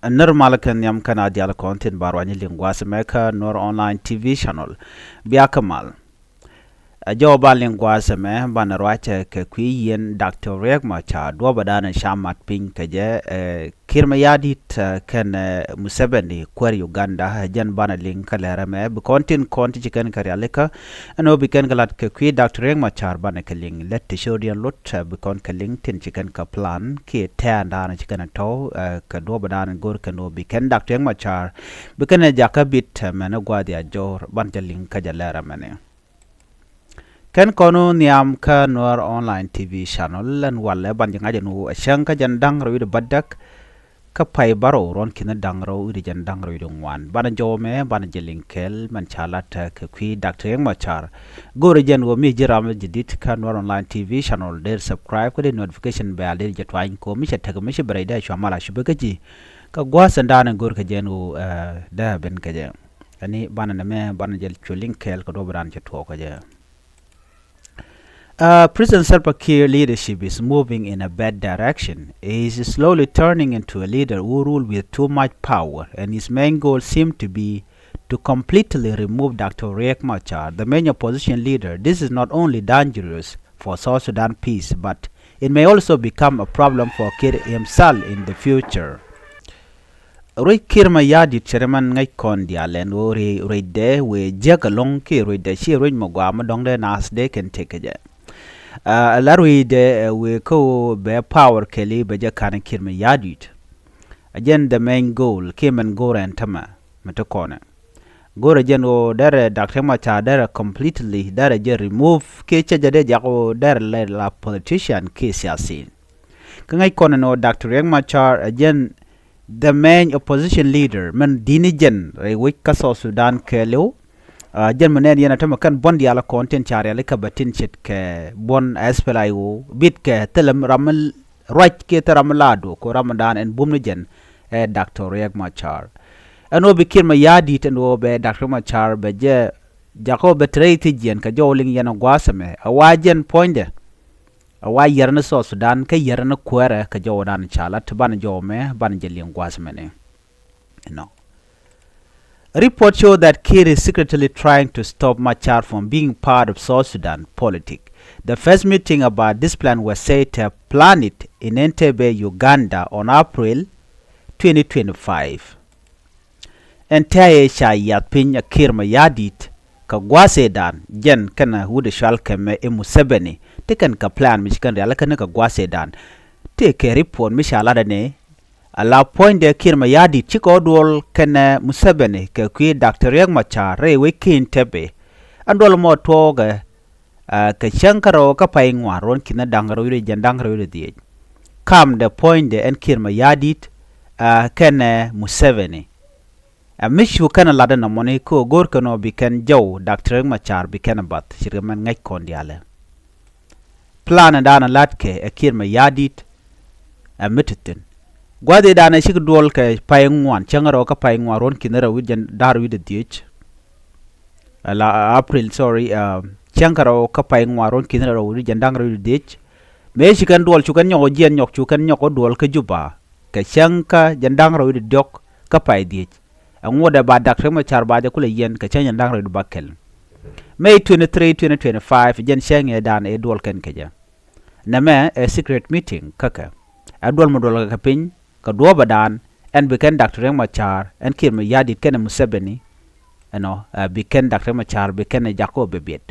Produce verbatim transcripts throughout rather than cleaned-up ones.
Nir mal kɛ nhiam kɛn a dial kɔn thin ba ruany liŋ gua̱a̱th mɛ kä Nuer Online T V channel. Bia kä mal. Ɛ jɔw ba liŋ gua̱a̱th mɛ banɛ ruacɛ kɛ kui̱ yien Doctor Riek Machar duɔ̱pä danɛ ca mat piny kɛ jɛ, ɛ, Kiir Mayardit, ɛ, kɛn, ɛ, Museveni kuäär Uganda, ɛ, jɛn banɛ liŋ kä lɛrɛ mɛ bi kɔn tin kɔn ti ci kɛn kɛ rialikä. Ɛn ɣöö bi kɛn kɛ lat kɛ kui̱ Doctor Riek Machar banɛ kɛ liŋ lät ti codiɛn lot, ɛ, bi kɔn kɛ liŋ tin ci kɛn kɛ plan kiɛ tɛ̈ɛ̈n daanɛ ci kɛn ɛ tɔ̱w, ɛ, kɛ duɔ̱pä daanɛ go̱r kɛn ɣöö bi kɛn Doctor Riek Machar bi kɛn ɛ jakä bit, ɛ, mɛn ɛ gua̱a̱th ya jɔr ban jɛ liŋ kä jɛ lɛrɛ mɛni. Kɛn kɔn wä nhiam kä Nuer Online T V channel ɛn walɛ ban jɛ ŋa̱c ɛn wu ɛ cäŋ kä jɛn da̱ŋ rɛw wi̱cdɛ bädäk kä pay bärɔw ruɔ̱n ki̱n da̱ŋ rɛw wi̱cdɛ jɛn da̱ŋ rɛw wi̱cdɛ ŋuan. Banɛ jɔw mɛ banɛ jɛ liŋ kɛɛl mɛn ca lat kɛ kui̱ Doctor Riek Machar. Go̱rɛ jɛn wä mi ji̱ ram jɛ dit kä Nuer Online T V channel der subscribe kä der notification bell der jɛ tuany ko mi cɛ tek mi ci bɛ rɛy dee cua mal a cupɛ kä ji̱. Kä gua̱a̱th ɛn daanɛ go̱r kɛ jɛn wä, ɛ, dee ben kɛ jɛ. Ani banɛ nɛ mɛ banɛ jɛ cu liŋ kɛɛl kɛ duɔ̱p ran cɛ tuɔɔk kɛ jɛ. Uh, President Salva Kiir leadership is moving in a bad direction. He is slowly turning into a leader who rule with too much power, and his main goal seem to be to completely remove Doctor Riek Machar, the main opposition leader. This is not only dangerous for South Sudan peace, but it may also become a problem for Kiir himself in the future. Ruec Kiir Mayardit cɛ rɛ man ŋäc kɔn diaal ɛn ɣöö ruec, ruecdɛ wëë jiäk ɛlɔ̱ŋ kiɛ ruecdɛ ci ruec mɛ gua̱a̱ mi dɔ̱ŋdɛ naath dee kɛn tëk kɛ jɛ. Ɛ la ruecdɛ, ɛ, wëë kä ɣöö bɛ power kɛli bɛ jɛ ka̱n Kiir Mayardit. Ɛ jɛn the main goal kiɛ mɛn go̱o̱rɛ ɛn tämɛ mi ti kɔnɛ. Go̱o̱rɛ jɛn ɣöö derɛ Doctor Riek Machar derɛ completely derɛ jɛ remove kiɛ cɛ jɛ dee jak ɣöö derɛ lɛ la politician kiɛ siasin. Kä ŋäc kɔn ɛn ɣöö Doctor Riek Machar ɛ jɛn the main opposition leader mɛn di̱t ni jɛn rɛy wec kä South Sudan kɛɛliw. Ɛ jɛn mi nɛn yɛn a tämɛ kɛn buɔ̱n diaal kɔn tin ca rialikä bɛ tin ce̱tkɛ buɔ̱n S P L A I O bitkɛ thilɛ ram mi ruac kiɛ thilɛ ram mi laadu kɛ ram mi daan ɛn bum ni jɛn ɛ Doctor Riek Machar. Ɛn ɣöö bi Kiir Mayardit ɛn ɣöö bɛ Doctor Riek Machar bɛ jɛ jakä bɛ te rɛy thiec jiɛn kɛ jɔw liŋ yɛn ɛ gua̱a̱th ɛmɛ ɛ wa jɛn puɔ̱nydɛ. A wa yɛr ni South Sudan kä yɛr ni kuäärɛ kɛ jɔwdan ca lat banɛ jɔw mɛ banɛ jɛ liŋ gua̱a̱th mɛni. You know. Report show that Kiir is secretly trying to stop Machar from being part of South Sudan politic. The first meeting about this plan was said to have planned in Entebbe, Uganda on April twenty twenty-five. Ɛn tɛ̈ɛ̈ ca yath piny a Kiir Mayardit kɛ gua̱a̱th ëëdan jɛn kɛnɛ wut ɛ cual kɛmɛ i̱ Museveni ti kɛn kɛ plan mi ci kɛn rialikä ni kɛ gua̱a̱th ëëdan. Tëëkɛ report mi ca lat ɛn ɛ a la puɔ̱nydɛ Kiir Mayardit cikɛ ɣä duɔl kɛnɛ Museveni kɛ kui̱ Doctor Riek Machar rɛy wec kä Entebbe. Ɛn duɔl mɔ tuɔɔkɛ, ɛ, kɛ cäŋ kä rɛw kä pay ŋuan ruɔ̱n ki̱n da̱ŋ rɛw wi̱cdɛ jɛn da̱ŋ rɛw wi̱cdɛ dhiec. Kamdɛ puɔ̱nydɛ ɛn Kiir Mayardit, ɛ, kɛnɛ Museveni. Ɛ mi cu kɛn ɛ lat ɛn nɔmɔni kä ɣöö go̱o̱r kɛn ɣöö bi kɛn jɔw Doctor Riek Machar bi kɛn ɛ bath ce̱tkɛ mɛn ŋäc kɔn diaalɛ. Plan ɛ daanɛ la̱tkɛ ɛ Kiir Mayardit ɛ mi te thi̱n. Gua̱a̱th ëëdan ɛ cikɛ duɔl kɛ pay ŋuan cäŋ rɛw kä pay ŋuan ruɔ̱n ki̱n rɛw wi̱cdɛ jɛn da̱ŋ rɛw wi̱cdɛ dhiec. Ɛ la, ɛ, April, sorry, ɛ, cäŋ kä rɛw kä pay ŋuan ruɔ̱n ki̱n rɛw wi̱cdɛ jɛn da̱ŋ rɛw wi̱cdɛ dhiec. Mëë ci kɛn duɔl cu kɛn nyɔk ɔ jiɛn nyɔk cu kɛn nyɔk ɔ duɔl kä Juba kɛ cäŋ kä jɛn da̱ŋ rɛw wi̱cdɛ diɔ̱k kä pay dhiec. Ɛŋu dee ba Doctor Riek Machar ba jɛ kulɛ yiɛn kɛ cäŋ jɛn da̱ŋ rɛw wi̱cdɛ bäkɛl. May twenty-three, twenty twenty-five jɛn cäŋ ëëdan ëë duɔl kɛn kɛ jɛ. Nɛmɛ ɛ secret meeting kä kɛ. Ɛ duɔl mi duɔl kɛ kɛ piny kɛ duɔ̱ɔ̱pädan ɛn bi kɛn Doctor Riek Machar ɛn Kiir Mayardit kɛnɛ Museveni. Ɛnɔ, ɛ, bi kɛn Doctor Riek Machar bi kɛn ɛ jakä ɔ bɛ biɛt.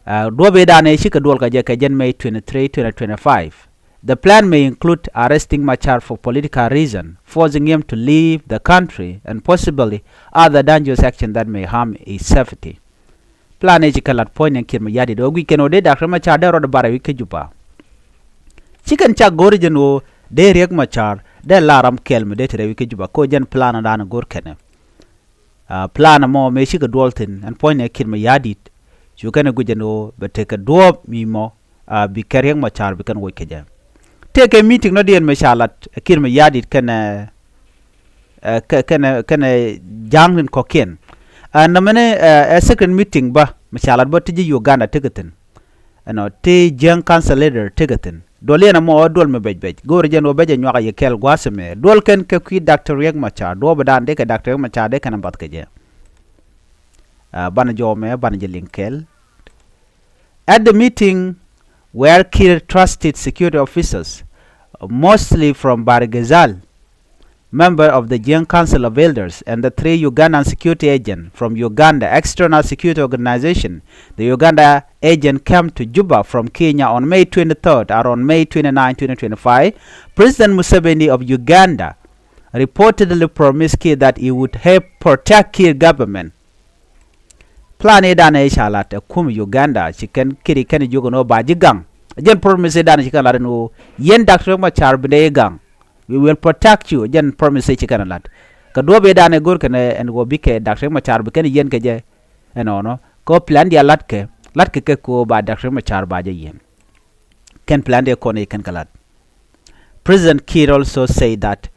Ɛ, duɔ̱ɔ̱p ëëdan ëë cikɛ duɔl kɛ jɛ kɛ jɛn May twenty-three, twenty twenty-five. The plan may include arresting Machar for political reason, forcing him to leave the country, and possibly other dangerous action that may harm his safety. Plan ëë cikɛ lat puɔ̱ny ni Kiir Mayardit ɣöö guic kɛn ɣöö dee Doctor Machar dee rɔɔdɛ bar ɛ wi̱c kä Juba. Ci kɛn cak go̱o̱ri jɛn ɣöö dee Riek Machar dee la ram kɛl mi dee te rɛy wi̱c kä Juba kɛ ɣöö jɛn plan ëëdan go̱o̱r kɛnɛ. Ɛ, plan ɛmɔ mëë cikɛ duɔl thi̱n ɛn puɔ̱ny ni Kiir Mayardit. Cu kɛn ɛ guic ɛn ɣöö bɛ tekɛ duɔ̱ɔ̱p mi mɔ, ɛ, bi kɛn Riek Machar bi kɛn woc kɛ jɛ. Tëëkɛ meeting nɔ̱diɛn mëë ca lat ɛ Kiir Mayardit kɛnɛ, ɛ, kɛ, kɛnɛ, kɛnɛ ja̱a̱ŋ tin kɔ̱kiɛn. Ɛ, nɛmɛni, ɛ, ɛ secret meeting bä mëë ca lat bä ti ji̱ Uganda tekɛ thi̱n. Ɛnɔ ti jiäŋ council leader tekɛ thi̱n. Duɔl yɛn ɛmɔ ɛ duɔl mi bɛc bɛc. Go̱o̱rɛ jɛn ɣöö bɛ jɛ nyuak a yɛ kɛɛl gua̱a̱th ɛmɛ. Duɔl kɛn kɛ kui̱ Doctor Riek Machar. Duɔ̱ɔ̱p ɛ dan dee kɛ Doctor Riek Machar dee kɛn ɛ bath kɛ jɛ. Ɛ, banɛ jɔɔmɛ, banɛ jɛ liŋ kɛɛl. At the meeting were Kiir trusted security officers, mostly from Bahr el Ghazal, member of the Jieng Council of Elders, and the three Ugandan security agents from Uganda External Security Organization. The Uganda agent came to Juba from Kenya on May twenty-third. Around May twenty-ninth, twenty twenty-five, President Museveni of Uganda reportedly promised Kiir that he would help protect Kiir government. Plan i̱ danɛ i̱ ca lat ɛ kum Uganda ci kɛn Kiir kɛn jiök ɛn ɣöö ba ji̱ gaŋ. Jɛn promise i̱ danɛ ci kɛn lat ɛn ɣöö yɛn Doctor Riek Machar bi nɛ i̱ gaŋ. We will protect you. Jɛn promise i̱ ci kɛn lat. Kɛ duɔ̱ɔ̱p i̱ danɛ go̱r kɛn ɛn ɣöö bikɛ Doctor Riek Machar bi kɛn yɛn kɛ jɛ ɛnɔnɔ. Kɛ ɣöö plan diaal latkɛ, latkɛ kɛ kɛ ɣöö ba Doctor Riek Machar ba jɛ yɛn. Kɛn plan diɛ kɔn i̱ kɛn kɛ lat. President Kiir also said that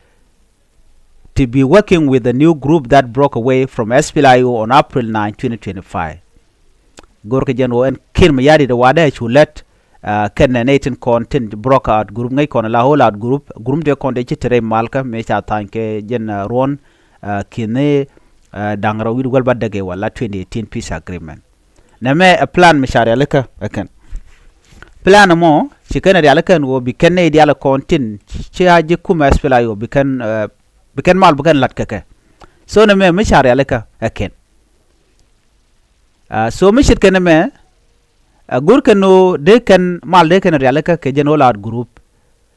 to be working with the new group that broke away from S P L A I O on April ninth, twenty twenty-five. Go̱rkɛ jɛn ɣöö ɛn Kiir Mayardit ɛ wa̱dɛ cu lät, uh, kɛnɛ nɛy tin kɔn tin broke out group, ŋäc kɔn la hold out group, group tëë kɔn tëë ci te rɛy malkä mëë ca tha̱a̱ny kɛ jɛn, uh, ruɔ̱n, uh, ki̱ni, uh, da̱ŋ rɛw wi̱cdɛ wäl bädäk ɛ wala twenty eighteen peace agreement. Nɛmɛ ɛ plan mi ca rialikä ɛ kɛn. Plan ɛmɔ ci kɛn rialikä ɛn ɣöö bi kɛn nɛy diaal kɔn tin ci a ji̱ kum S P L A I O bi kɛn, uh, bi kɛn mal bi kɛn la̱t kɛ kɛ. So nɛmɛ mi ca rialikä ɛ kɛn. Uh, so mi ce̱tkɛ nɛmɛ, uh, go̱rkɛ ɛn ɣöö dee kɛn mal dee kɛn rialikä kɛ jɛn hold out group.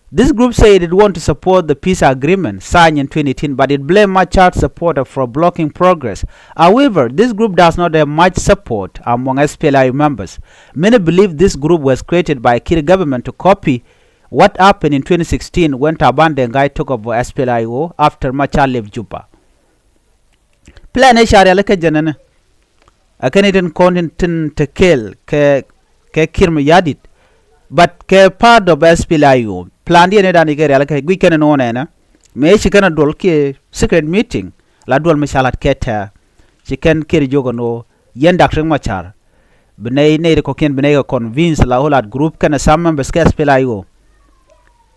This group said it want to support the peace agreement signed in twenty eighteen, but it blamed Machar supporters for blocking progress. However, this group does not have much support among S P L A I O members. Many believe this group was created by Kiir government to copy what happened in twenty sixteen when Taban Deng Gai took over S P L A I O after Machar left Juba. Plan ëë ca rialikä jɛn ɛnɛ, ɛ kɛn i̱ tin kɔn tin, tin te kɛɛl kɛ, kɛ Kiir Mayardit. But kɛ part of S P L A I O. Plan diɛn ëë dan i̱ kɛ rialikä guic kɛn ɛn ɣöö nɛnɛ. Mëë ci kɛn ɛ duɔl kiɛ secret meeting. La duɔl mi ca lat kɛ tɛ̈. Ci kɛn Kiir jiök ɛn ɣöö yɛn Doctor Riek Machar. Bi nɛy, nɛy ti kɔ̱kiɛn bi nɛy kɛ convince la hold out group kɛnɛ some members kɛ S P L A I O.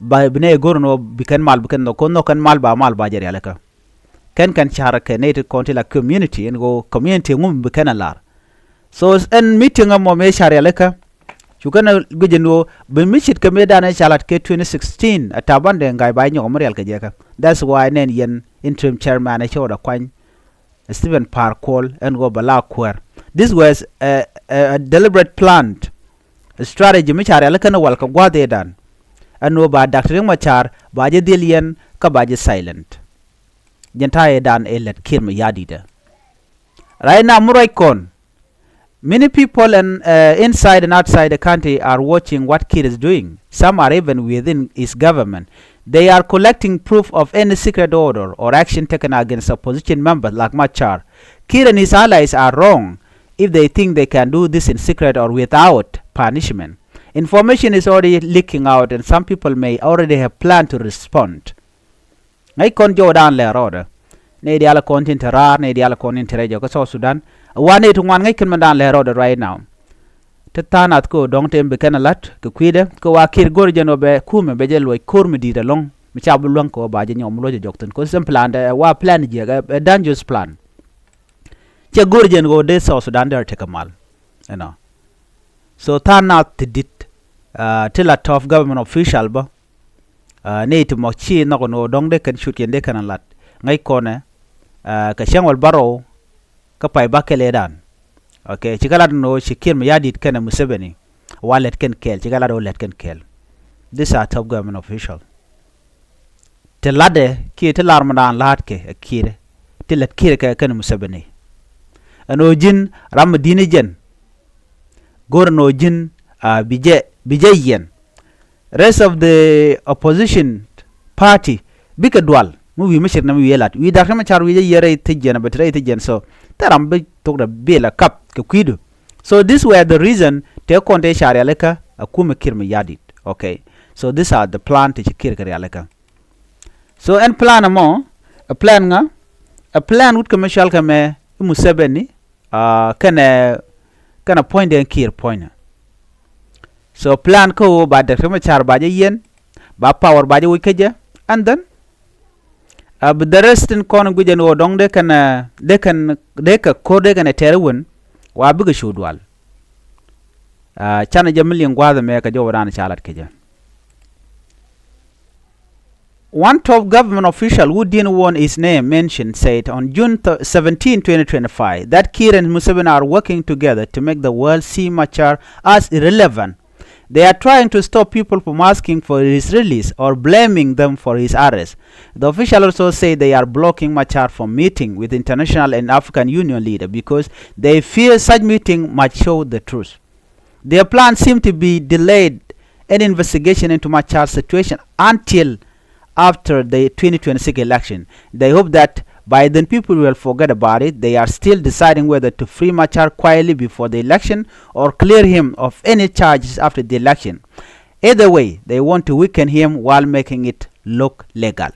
Ba bi nɛy go̱r ɛn ɣöö bi kɛn mal bi kɛn nhɔk, kɛ nhɔk kɛn mal ba mal ba jɛ rialikä. Kɛn kɛn car kɛ nɛy ti kɔn ti la community, ɛn ɣöö community ŋu mi bi kɛn a lar. So ɛn meeting ɛmɔ mëë ca rialikä, cu kɛn a guic ɛn ɣöö bi mi ce̱tkɛ mëë danɛ ca lat kɛ twenty sixteen, ɛ Taban Deng Gai ba nyɔk mi rial kɛ jɛ kä. That's why nɛn yɛn interim chairman ɛ cɛ wä dɛ kuany, Stephen Par Kuol, ɛn ɣöö bɛ la kuäär. This was a, a, a deliberate planned strategy mi ca rialikä ni wal kɛ gua̱a̱th ëë dan. Ɛn ɣöö ba Doctor Riek Machar ba jɛ dhil yɛn kä ba jɛ silent. Jɛn ta̱a̱ ëë dan ëë lät Kiir Mayardit ɛ. Right now mi ruac kɔn, many people and, uh, inside and outside the country are watching what Kiir is doing. Some are even within his government. They are collecting proof of any secret order or action taken against opposition members like Machar. Kiir and his allies are wrong if they think they can do this in secret or without punishment. Information is already leaking out and some people may already have planned to respond. Ŋäc kɔn jɔwdan lɛ rɔɔdɛ. Nɛy diaal kɔn tin te raar, nɛy diaal kɔn tin te rɛy jɔk kä South Sudan. Wa nɛy ti ŋuan ŋäc kɛn mɛn dan lɛ rɔɔdɛ right now. Te tha̱a̱ŋ nath kä dɔ̱ŋ tem bi kɛn a la̱t kɛ kui̱dɛ kä wa Kiir go̱r jɛn ɔ bɛ kumɛ bɛ jɛ luɔc ko̱r mi di̱i̱t ɛlɔ̱ŋ. Mi ca bi luäŋ kɛ ɔ ba jɛ nyɔk mi luɔc ɛ jɔk thi̱n. Kä sɛm plan dɛ wa plan jiɛk ɛ, ɛ dangerous plan. Cɛ go̱r jɛn ɣöö dee South Sudan dee rɔ tekɛ mal. You know. So tha̱a̱ŋ nath ti di̱t, uh, ti la top government official bä. Uh, ni ti mɔ ci nhɔk ni ɣöö dɔ̱ŋ dee kɛn cut kɛn dee kɛn a lat. Ŋäc kɔnɛ, uh, kɛ cäŋ wäl bärɔw kä pay bä kɛl ëëdan. Okay, cikɛ lat ni ɣöö ci Kiir Mayardit kɛnɛ Museveni. Wa lɛt kɛn kɛɛl, cikɛ lat ɣöö lɛt kɛn kɛɛl. These are top government official. Ti latdɛ kiɛ ti lar mi daan la̱a̱tkɛ ɛ Kiir, ti lät Kiir kɛ kɛn Museveni. Ɛn ɣöö ji̱n ram mi di̱n i̱ jɛn. Go̱r ɛn ɣöö ji̱n, ah, bi jɛ, bi jɛ yiɛn. Rest of the opposition party bikɛ dual mi wi̱i̱ mi ce̱tkɛ nɛmɛ wi̱i̱ ɛ lat. Wi̱i̱ Dak Riek Machar wi̱i̱ jɛ yiɛn rɛy thi̱c jiɛn, a bɛ te rɛy thi̱c jiɛn, so thil ram bi thokdɛ bi la kap kɛ kui̱du. So these were the reason tëë kɔn tëë ca rialikä a kumɛ Kiir Mayardit. Okay. So these are the plan ti ci Kiir kɛ rialikä. So ɛn plan ɛmɔ, ɛ plan ŋa, ɛ plan wut kɛ mi cɔal kɛ mɛ i̱ Museveni, ah, kɛnɛ, kɛnɛ puɔ̱nydɛ Kiir puɔ̱nydɛ. So plan kä ɣöö ba Doctor Machar ba jɛ yiɛn, ba power ba jɛ woc kä jɛ, and then uh, bi the rest in kɔn guic ɛn ɣöö dɔ̱ŋ dee kɛn uh, dee kɛn dee kɛ ko̱r dee kɛn ɛ tɛɛr iwen. Wa bikɛ cu dual. Uh, canɛ jɛ mi liŋ gua̱a̱th ɛmɛ kɛ jɔwä dan ca lat kɛ jɛ. One top government official who didn't want his name mentioned said on June th- seventeen, twenty twenty-five, that Kiir and Museveni are working together to make the world see Machar as irrelevant. They are trying to stop people from asking for his release or blaming them for his arrest. The official also said they are blocking Machar from meeting with international and African Union leaders because they fear such meeting might show the truth. Their plan seemed to be delayed an investigation into Machar's situation until after the twenty twenty-six election. They hope that by then people will forget about it. They are still deciding whether to free Machar quietly before the election or clear him of any charges after the election. Either way, they want to weaken him while making it look legal.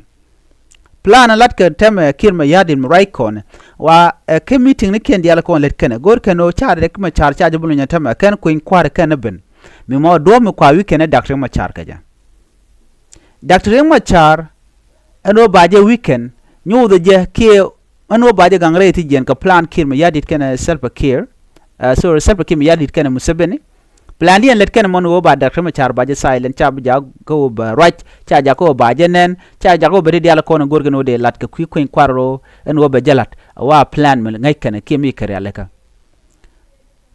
Plan ɛ lat kɛ tɛmɛ Kiir Mayardit mi ruac kɔn wa ɛ kɛ meeting ni kiɛn diaal kɔn lät kɛnɛ go̱r kɛn ɣöö ca Riek Machar ca jɛ bi luny ɛ tɛmɛ kɛn kueny kua̱r kɛn ɛ ben. Mi mɔ duɔ̱ɔ̱p mi kua wi̱i̱ kɛn ɛ Doctor Riek Machar kɛ jɛ. Doctor Riek Machar ɛn ɣöö ba jɛ wi̱i̱ kɛn nyuuth ɛ jɛ kiɛ ɛn ɣöö ba jɛ gaŋ rɛy ti jiɛn kɛ plan Kiir Mayardit kɛnɛ Salva Kiir. Uh, sorry, Salva Kiir Mayardit kɛnɛ Museveni. Plan diɛn lät kɛn mɔn ɣöö ba Doctor Machar ba jɛ silent, ca bi jakä ɣöö ba ruac, ca jakä ɣöö ba jɛ nɛn, ca jakä ɣöö bɛ ti diaal kɔn in go̱rkɛn ɣöö dee lat kɛ kui̱ kueny kua̱r rɔ ɛn ɣöö bɛ jɛ lat. Wa plan mi ŋäc kɛn kiɛ mi kɛ rialikä.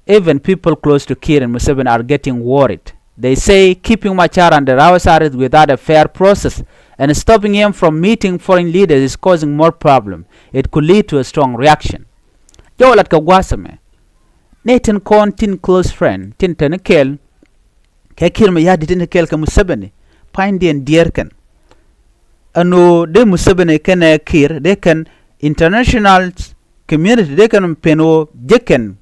Even people close to Kiir and Museveni are getting worried. They say keeping Machar under house arrest without a fair process and stopping him from meeting foreign leaders is causing more problem. It could lead to a strong reaction. Jɔw lat kɛ gua̱a̱th ɛmɛ. Ni tin kɔn tin close friend tin te ni kɛl kɛ Kiir Mayardit tin te kɛl kɛ Museveni. Pa̱nydiɛn diɛɛr kɛn ɛn ɣöö dee Museveni kɛnɛ Kiir dee kɛn international community dee kɛn pen ɣöö jek kɛn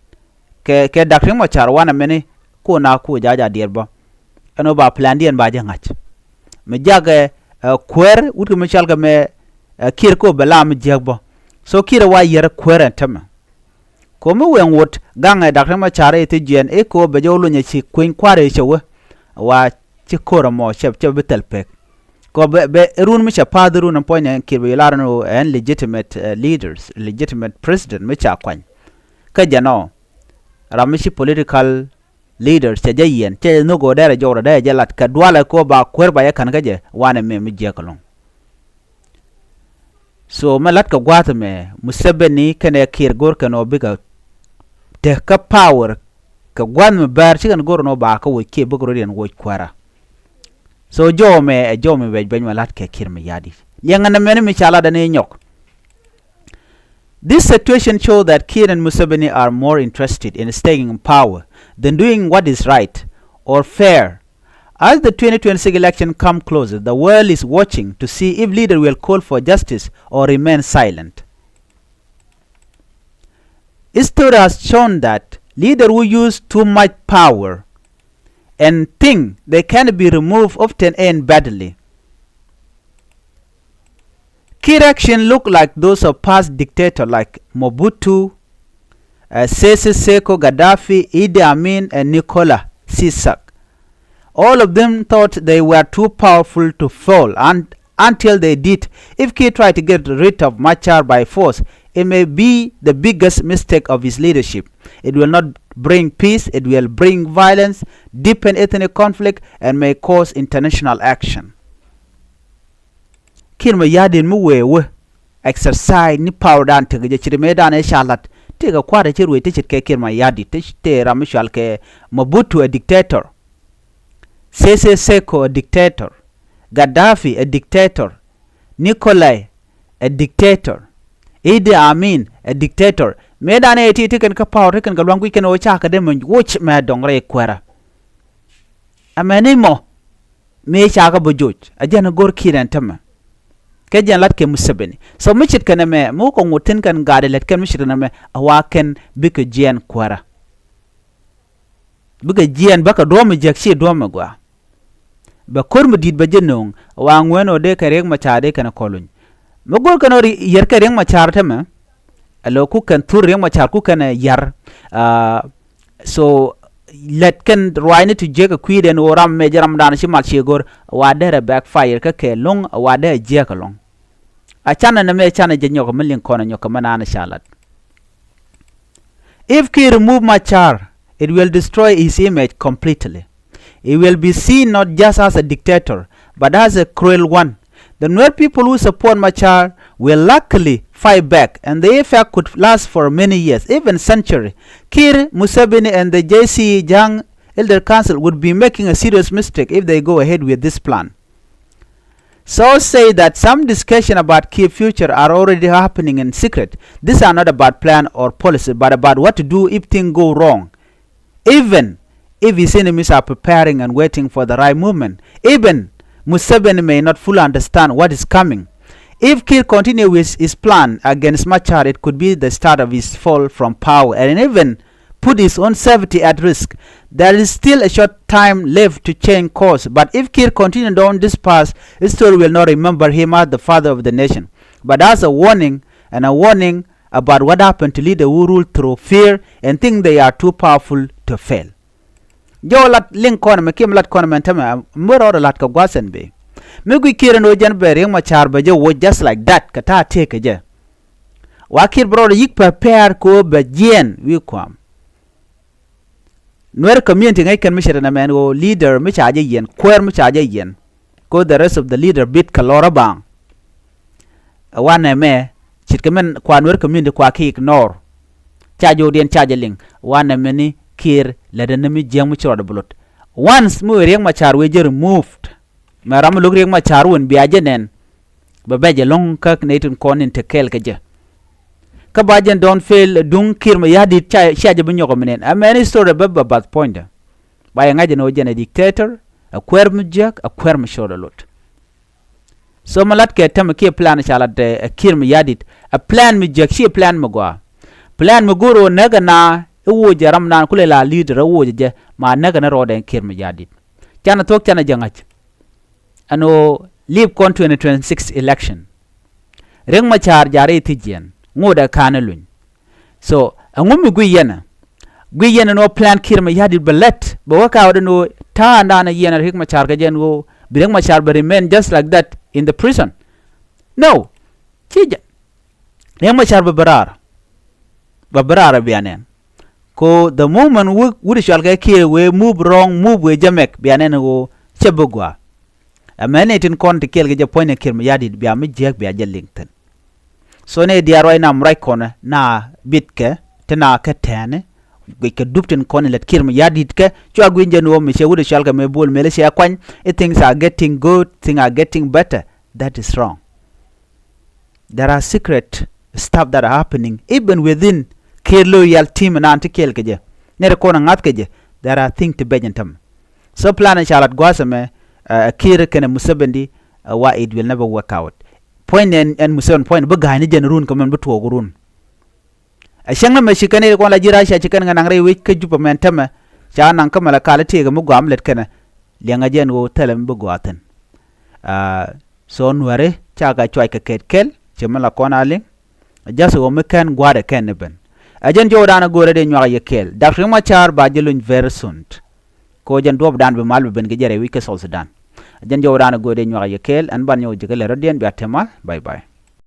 kɛ kɛ Doctor Riek Machar wanɛ mɛni. Ku na ku jaja diɛɛr bä ɛn ɣöö ba plandiɛn ba jɛ ŋa̱c. Mi jakɛ ɛ kuäär wut kɛ mi cɔal kɛ mɛ ɛ Kiir kɛ ɣöö bɛ la mi jiäk bä. So Kiir ɛ wa yiɛr kuäär ɛn tämɛ. Ko̱mi wëŋ wot gaŋɛ Doctor Machar i̱ thi jiɛn i̱ ko̱ bɛ jɛ wä lunyɛ ci kueny kua̱r i̱ cɛ wä. Wa ci ko̱r ɛmɔ cɛ cɛ bi thil pek. Kɔ bɛ bɛ run mi cɛ pa̱th run ɛn puɔ̱ny ɛn Kiir bɛ yi lar ɛn ɣöö ɛn legitimate uh, leaders, legitimate president mi ca kuany. Kä jɛn ɔ ram mi ci political leaders cɛ jɛ yiɛn cɛ jɛ nhök ɣöö dɛrɛ jɔwrɛ dɛrɛ jɛ lat kɛ dualɛ ko̱ ba kuäär ba jɛ ka̱n kä jɛ wanɛ mɛ mi jiɛk ɛlɔ̱ŋ. So mɛ la̱t kɛ gua̱a̱th ɛmɛ Museveni kɛnɛ Kiir go̱r kɛn ɔ bikɛ te kä power kɛ gua̱a̱th mi bäär ci kɛn go̱r ɛn ɔ ba kä woc kiɛ bikɛ rɔ riɛn woc kuäärä. So jɔw ɛmɛ ɛ jɔw mi bɛc bɛny mɛ la̱t kɛ Kiir Mayardit liɛŋɛ nɛ mɛni mi ca lat ɛn i̱ nyɔk. This situation shows that Kiir and Museveni are more interested in staying in power than doing what is right or fair. As the twenty twenty-six election come closer, the world is watching to see if leader will call for justice or remain silent. History has shown that leaders who use too much power and think they can be removed often end badly. Kiir action look like those of past dictator like Mobutu, uh, Sese Seko, Gaddafi, Idi Amin, and Nicola Sisak. All of them thought they were too powerful to fall, and until they did. If Kiir tried to get rid of Machar by force, it may be the biggest mistake of his leadership. It will not bring peace, it will bring violence, deepen ethnic conflict, and may cause international action. Kiir Mayardit mi wëë wä exercise ni power dan tekɛ jɛ ci ri mëë dan ëë ca la̱t tekɛ kua̱rɛ ci ruëc ti ce̱tkɛ Kiir Mayardit ti tëë ram mi cual kɛ Mobutu ɛ dictator. Sese Seko ɛ dictator. Gaddafi ɛ dictator. Nikolai ɛ dictator. Idi Amin ɛ dictator. Mëë dan ëë ti ti kɛn kä power ti kɛn kɛ lua̱ŋ kui̱c kɛn ɣöö cakɛ dee mi woc mɛ dɔ̱ŋ rɛy kuäärä. Amäni mɔ mëë cakɛ bä joc a jɛn a go̱r Kiir ɛn tämɛ. Kɛ jɛn lat kɛ Museveni. So mi ce̱tkɛ nɛmɛ mi wä kɛ ŋot thi̱n kɛn gaat ilɛt kɛn mi ce̱tkɛ nɛmɛ a wa kɛn bikɛ jiɛɛn kuäärä. Bikɛ jiɛɛn bäkɛ duɔ̱ɔ̱m mi jiäk ci duɔ̱ɔ̱m mi gɔaa. Bɛ ko̱r mi di̱i̱t bɛ jɛ nööŋ a wa ŋuɛ̈ɛ̈n ɣöö dee kɛ Riek Machar dee kɛn a kɔluny. Mi go̱r kɛn ɣöö yɛr kɛ Riek Machar tämɛ. Ɛ lo̱ ku kɛn thur Riek Machar ku kɛn ɛ yar. So lät kɛn ruaacni ti jiäk ɛ kui̱dɛn ɣöö ram mɛ jɛ ramdan ci mal cie go̱r, wa derɛ backfire kä kɛ lo̱ŋ, wa derɛ jiäk ɛlɔ̱ŋ. A canɛ nɛ mɛ canɛ jɛ nyɔk mi liŋ kɔn ɛ nyɔk kɛ mɛ naan ca lat. If Kiir remove Machar, it will destroy his image completely. He will be seen not just as a dictator, but as a cruel one. The Nuer people who support Machar will likely fight back, and the effect could last for many years, even century. Kiir, Museveni, and the J C Jang Elder Council would be making a serious mistake if they go ahead with this plan. Sources say that some discussion about Kiir future are already happening in secret. These are not about plan or policy, but about what to do if things go wrong. Even if his enemies are preparing and waiting for the right moment, even Museveni may not fully understand what is coming. If Kiir continue with his plan against Machar, it could be the start of his fall from power and even put his own safety at risk. There is still a short time left to change course, but if Kiir continue down this path, history will not remember him as the father of the nation, but as a warning, and a warning about what happened to leaders who rule through fear and think they are too powerful to fail. Jɔw lat liŋ kɔn mɛ kiɛ mi lat kɔn mɛ tämɛ mi rɔɔdɛ lat kɛ gua̱a̱th ɛn bee. Mi guic Kiir ɛn ɣöö jɛn bɛ Riek Machar bɛ jɛ woc just like that kɛ ta̱a̱ tëëk kɛ jɛ. Wa Kiir bɛ rɔɔdɛ yi̱k prepare kɛ ɣöö bɛ jiɛɛn wi̱i̱ kua̱a̱m. Nuer community ŋäc kɛn mi ce̱t ɛn ɛmɛn ɣöö leader mi ca jɛ yiɛn, kuäär mi ca jɛ yiɛn. Ko the rest of the leader bit kɛ lɔr a baaŋ. Ɛ wanɛ mɛ ce̱tkɛ mɛn kua Nuer community kua ki ignore. Ca jɔwdiɛn ca jɛ liŋ wanɛ mɛni Kiir lät ɛn mi jiäŋ mi ci rɔɔdɛ bi lot. Once mi wëë Riek Machar wëë jɛ removed, mɛ ram mi lo̱k Riek Machar wën bia jɛ nɛn. Bɛ bɛc ɛlɔ̱ŋ kä nɛy tin kɔn in te kɛɛl kɛ jɛ. Kä ba jɛn don't fail duŋ Kiir Mayardit ca, cia jɛ bi nyɔk ɛmɛ nɛn. Ɛmɛn history bä bä bath puɔ̱nydɛ. Ba yɛ ŋa̱c ɛn ɣöö jɛn ɛ dictator, ɛ kuäär mi jiäk, ɛ kuäär mi ci rɔɔdɛ lot. So mi lat kɛ tämɛ kiɛ plan ca lat ɛ Kiir Mayardit, ɛ plan mi jiäk, ci plan mi gɔaa. Plan mi go̱o̱r ɣöö näk ɛ na i̱ woc ɛ ram naan kulɛ la leader i̱ woc ɛ jɛ ma näk ɛ ni rɔɔdɛ Kiir Mayardit. Canɛ thuɔ̱k canɛ jɛ ŋa̱c. Ɛn ɣöö lip kɔn twenty twenty-six election. Riek Machar ja̱ rɛy thi̱c yɛn ŋot ɛ ka̱n ɛ luny. So ɛŋu mi guic yɛn ɛ? Guic yɛn ɛn ɣöö plan Kiir Mayardit bɛ lät bɛ wä ka̱wä ɛn ɣöö ta̱a̱ ɛn da̱a̱n ɛ yɛn ɛ Riek Machar kɛ jɛ ɛn ɣöö bi Riek Machar bɛ remain just like that in the prison. No. Ci jɛ Riek Machar bɛ bi raar. Bɛ bi raar ɛ bia nɛn. Ko the moment wut, wut cual kɛ Kiir wëë move wrong, move wëë jɛ mɛk bia nɛn ɣöö cɛ bi gɔaa. Ɛmɛ ni tin kɔn ti kɛɛl kɛ jɛ puɔ̱ny ni Kiir Mayardit bia mi jiääk bia jɛ liŋ thi̱n. So ni diaal ruac nam ruac kɔn na bitkɛ ti na kɛ tɛ̈ɛ̈ni guickɛ dup tin kɔn in lät Kiir Mayardit kɛ cua gui̱ny jɛ ni ɣöö mi cɛ wut cual kɛ mɛ Bol Mel cɛ kuany i̱ things are getting good, things are getting better. That is wrong. There are secret stuff that are happening even within Kiir loyal team nan ti kɛɛl kɛ jɛ. Nɛr kɔn a ŋa̱th kɛ jɛ, there are things ti bɛc in tämɛ. So plan in ca lat gua̱a̱th ɛmɛ ɛ Kiir kɛnɛ Museveni ɛ wa it will never work out. Puɔ̱ny ɛn, ɛn Museveni puɔ̱ny bi ga̱a̱cni jɛn run kɛ mɛn bi tuɔɔk run. Ɛ cäŋ ni mɛ ci kɛn i̱ kɔn la ji̱ Russia ci kɛn ŋɛ naŋ rɛy wec kä Jupɛ mɛn tämɛ ca naŋ kä mɛ la kal i̱ tëëkɛ mi gɔaa mi lät kɛnɛ. Liɛŋɛ jɛn ɣöö thilɛ mi bi gɔaa thi̱n. So nuääri ca kɛ cuac kɛ kɛɛt kɛl ci mi la kɔn a liŋ. Just ɣöö mi kɛn gua̱a̱r ɛ kɛn ni ben. Ɛ jɛn jɔwdan ɛ go̱o̱rɛ dee nyuak yɛ kɛɛl. Dak Riek Machar ba ji̱ luny very soon. Ko jɛn duɔ̱ɔ̱pdan bi mal bi ben kɛ jɛ rɛy wec kä South Sudan. Ɛ jɛn jɔwdan ɛ go̱o̱rɛ dee nyuak yɛ kɛɛl ɛn ban nyɔk ji̱ kä lɛ rɔ̱diɛn bia te mal. Bye bye.